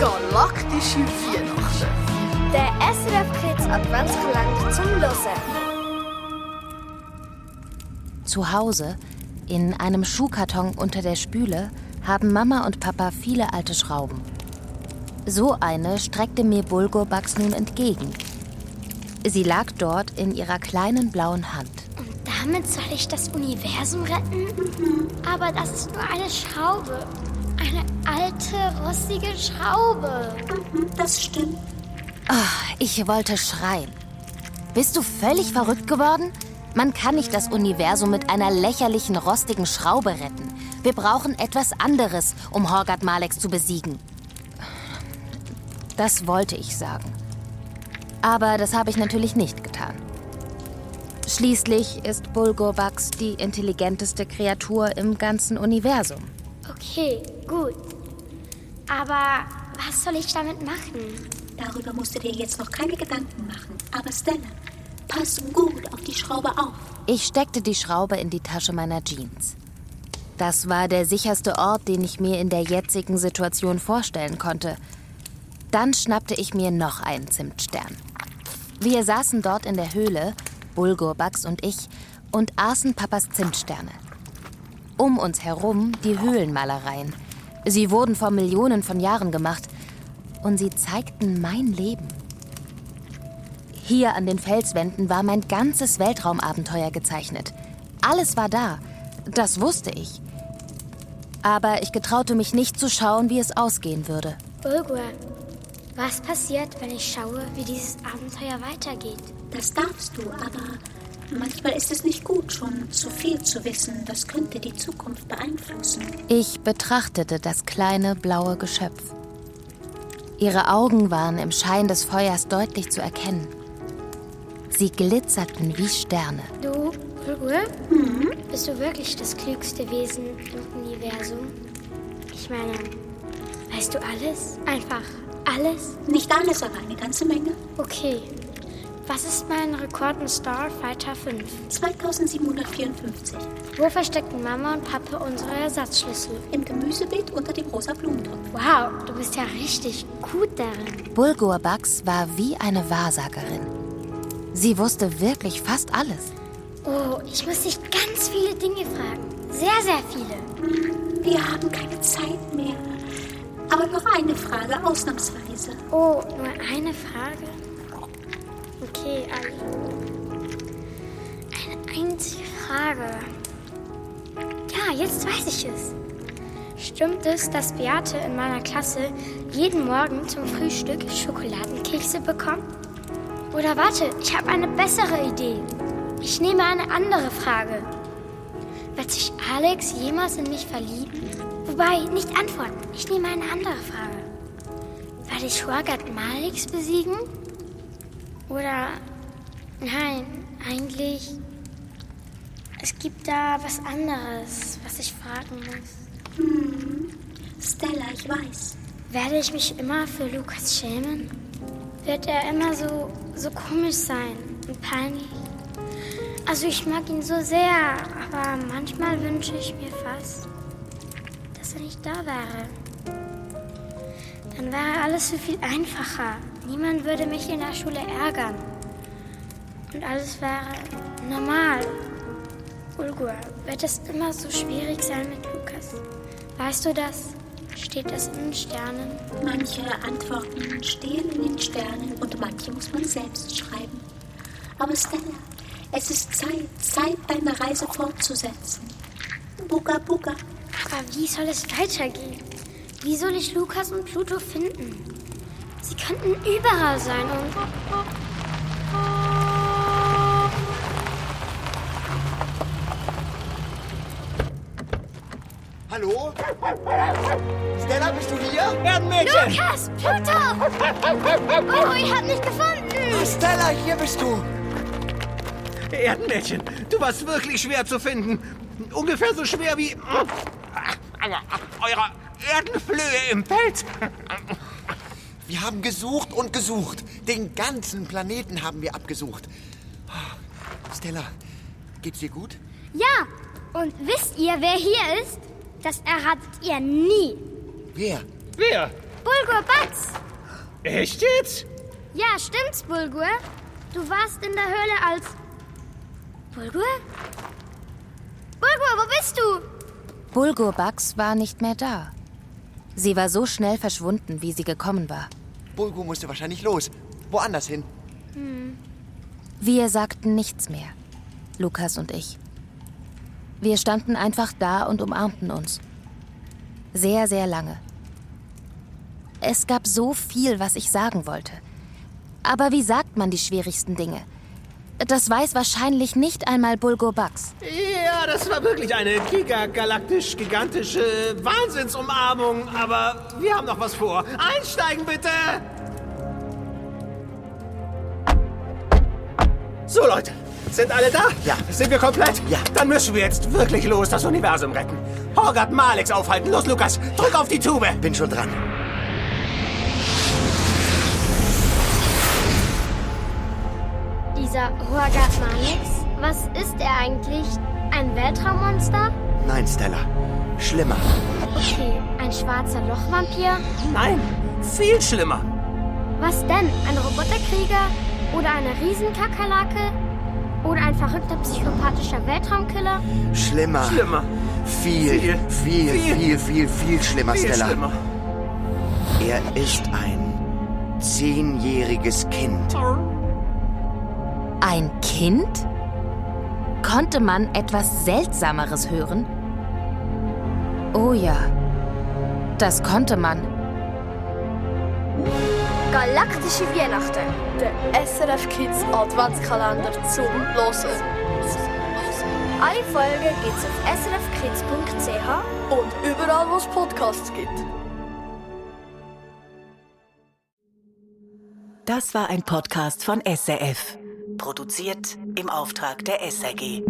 Galaktische Weihnachten. Der SRF Kids Adventskalender zum Hören. Zu Hause, in einem Schuhkarton unter der Spüle, haben Mama und Papa viele alte Schrauben. So eine streckte mir Bulgurbugs nun entgegen. Sie lag dort in ihrer kleinen blauen Hand. Und damit soll ich das Universum retten? Aber das ist nur eine Schraube. Eine alte, rostige Schraube. Das stimmt. Oh, ich wollte schreien. Bist du völlig verrückt geworden? Man kann nicht das Universum mit einer lächerlichen, rostigen Schraube retten. Wir brauchen etwas anderes, um Horgat Malex zu besiegen. Das wollte ich sagen. Aber das habe ich natürlich nicht getan. Schließlich ist Bulgurbugs die intelligenteste Kreatur im ganzen Universum. Okay, gut. Aber was soll ich damit machen? Darüber musst du dir jetzt noch keine Gedanken machen. Aber Stella, pass gut auf die Schraube auf. Ich steckte die Schraube in die Tasche meiner Jeans. Das war der sicherste Ort, den ich mir in der jetzigen Situation vorstellen konnte. Dann schnappte ich mir noch einen Zimtstern. Wir saßen dort in der Höhle, Bulgurbugs und ich, und aßen Papas Zimtsterne. Um uns herum die Höhlenmalereien. Sie wurden vor Millionen von Jahren gemacht und sie zeigten mein Leben. Hier an den Felswänden war mein ganzes Weltraumabenteuer gezeichnet. Alles war da, das wusste ich. Aber ich getraute mich nicht zu schauen, wie es ausgehen würde. Bulgur, was passiert, wenn ich schaue, wie dieses Abenteuer weitergeht? Das darfst du, aber manchmal ist es nicht gut, schon zu viel zu wissen. Das könnte die Zukunft beeinflussen. Ich betrachtete das kleine, blaue Geschöpf. Ihre Augen waren im Schein des Feuers deutlich zu erkennen. Sie glitzerten wie Sterne. Du, Bulgur, bist du wirklich das klügste Wesen im Universum? Ich meine, weißt du alles? Einfach alles? Nicht alles, aber eine ganze Menge. Okay. Was ist mein Rekord in Starfighter 5? 2754. Wo verstecken Mama und Papa unsere Ersatzschlüssel? Im Gemüsebeet unter dem rosa Blumentopf. Wow, du bist ja richtig gut darin. Bulgurbugs war wie eine Wahrsagerin. Sie wusste wirklich fast alles. Oh, ich muss dich ganz viele Dinge fragen. Sehr, sehr viele. Wir haben keine Zeit mehr. Aber noch eine Frage, ausnahmsweise. Oh, nur eine Frage? Okay, also eine einzige Frage. Ja, jetzt weiß ich es. Stimmt es, dass Beate in meiner Klasse jeden Morgen zum Frühstück Schokoladenkekse bekommt? Oder warte, ich habe eine bessere Idee. Ich nehme eine andere Frage. Wird sich Alex jemals in mich verlieben? Wobei, nicht antworten. Ich nehme eine andere Frage. Werde ich Horgat Malex besiegen? Oder, nein, eigentlich, es gibt da was anderes, was ich fragen muss. Stella, ich weiß. Werde ich mich immer für Lukas schämen? Wird er immer so komisch sein und peinlich? Also ich mag ihn so sehr, aber manchmal wünsche ich mir fast, dass er nicht da wäre. Dann wäre alles so viel einfacher. Niemand würde mich in der Schule ärgern. Und alles wäre normal. Bulgur, wird es immer so schwierig sein mit Lukas? Weißt du das? Steht es in den Sternen? Manche Antworten stehen in den Sternen und manche muss man selbst schreiben. Aber Stella, es ist Zeit, deine Reise fortzusetzen. Buga, buga. Aber wie soll es weitergehen? Wie soll ich Lukas und Pluto finden? Sie könnten überall sein und... Hallo? Stella, bist du hier? Erdmädchen! Lukas! Pluto! Oh, ihr habt mich gefunden! Stella, hier bist du. Erdmädchen, du warst wirklich schwer zu finden. Ungefähr so schwer wie eure Erdenflöhe im Feld. Wir haben gesucht und gesucht. Den ganzen Planeten haben wir abgesucht. Stella, geht's dir gut? Ja, und wisst ihr, wer hier ist? Das erratet ihr nie. Wer? Wer? Bulgur Bugs! Echt jetzt? Ja, stimmt's, Bulgur? Du warst in der Höhle als... Bulgur? Bulgur, wo bist du? Bulgur Bugs war nicht mehr da. Sie war so schnell verschwunden, wie sie gekommen war. Bulgur musste wahrscheinlich los. Woanders hin. Wir sagten nichts mehr, Lukas und ich. Wir standen einfach da und umarmten uns. Sehr, sehr lange. Es gab so viel, was ich sagen wollte. Aber wie sagt man die schwierigsten Dinge? Das weiß wahrscheinlich nicht einmal Bulgur Bugs. Ja, das war wirklich eine gigantische Wahnsinnsumarmung. Aber wir haben noch was vor. Einsteigen, bitte! So, Leute. Sind alle da? Ja. Sind wir komplett? Ja. Dann müssen wir jetzt wirklich los das Universum retten. Horgat Malix aufhalten. Los, Lukas. Drück auf die Tube. Bin schon dran. Dieser Horgat Malix, was ist er eigentlich? Ein Weltraummonster? Nein, Stella. Schlimmer. Okay, ein schwarzer Lochvampir? Nein, viel schlimmer. Was denn? Ein Roboterkrieger? Oder eine Riesenkakerlake? Oder ein verrückter psychopathischer Weltraumkiller? Schlimmer. Schlimmer. Viel schlimmer, Viel Stella. schlimmer. Er ist ein 10-jähriges Kind. Ein Kind? Konnte man etwas Seltsameres hören? Oh ja, das konnte man. Galaktische Weihnachten. Der SRF Kids Adventskalender zum Hören. Alle Folgen gibt's auf srfkids.ch und überall, wo es Podcasts gibt. Das war ein Podcast von SRF. Produziert im Auftrag der SRG.